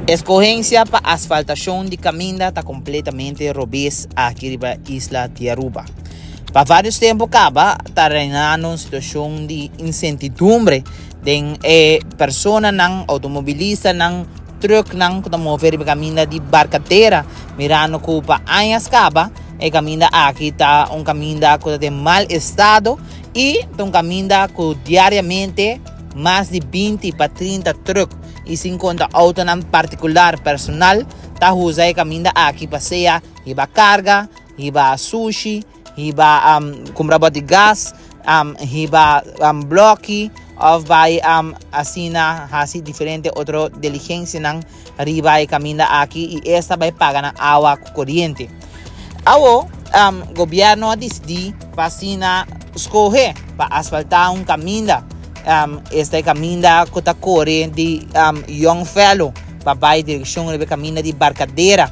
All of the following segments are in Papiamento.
Escogencia pa asfaltacion di caminda ta completamente robes aki riba isla di Aruba. Pa varios tempo caba ta reinando un situacion di incertidumbre den e personanan, automobilistanan, trucknan cu ta move riba caminda di Barcadera, mirando cu pa añas caba e caminda aki ta un caminda cu ta den mal estado y ta un caminda cu diariamente mas di 20 pa 30 truck y sin conta autonan particular personal ta usa e caminda aki pa sea hiba carga, hiba sushi, hiba cumpra boti gas, hiba bloki of bay asina haci diferente otro diligencianan riba e caminda aki y esta bay paga nan awa cu coriente. Awo gobierno a dicidi pa asina scoge pa asfalta un caminda, esta e caminda cu ta core di Young Fellow pa bay direccion riba e caminda di Barcadera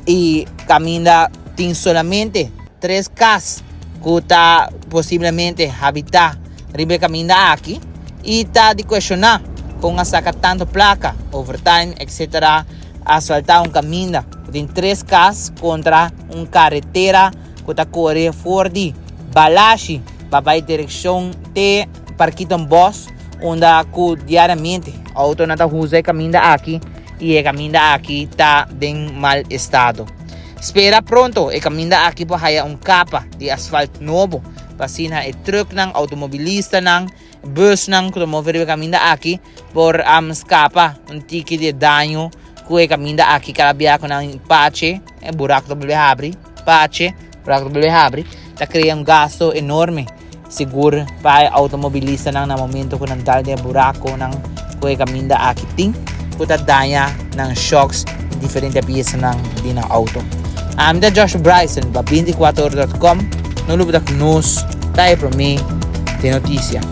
y caminda tin solamente tres cas cu ta posiblemente habita riba e caminda aki y ta di cuestiona con a saca tanto placa, overtime, etc. Asfalta un caminda cu tin tres cas contra un caretera cu ta core for di Balashi pa bay direccion te Parkietenbos, unda cu diariamente autonan ta usa e caminda aki y e caminda aki ta den mal estado. Spera pronto e caminda aki por haya un capa di asfalt nobo pa asina e trucknan, automobilistanan, busnan cu ta move riba e caminda aki por scapa un tiki di daño cu e caminda aki cada bia cu nan pache, e buraco ta bolbe habri, pache, buraco ta bolbe habri, ta crea un gasto enorme sigur pa e automobilistanan na momento cu nan dal den e buraconan cu e caminda aki tin, cu ta daña nan shocks y diferente piesanan di nan auto. Ami ta Joshua Bryson pa 24ora.com. No lubida cu nos ta e prome den noticia.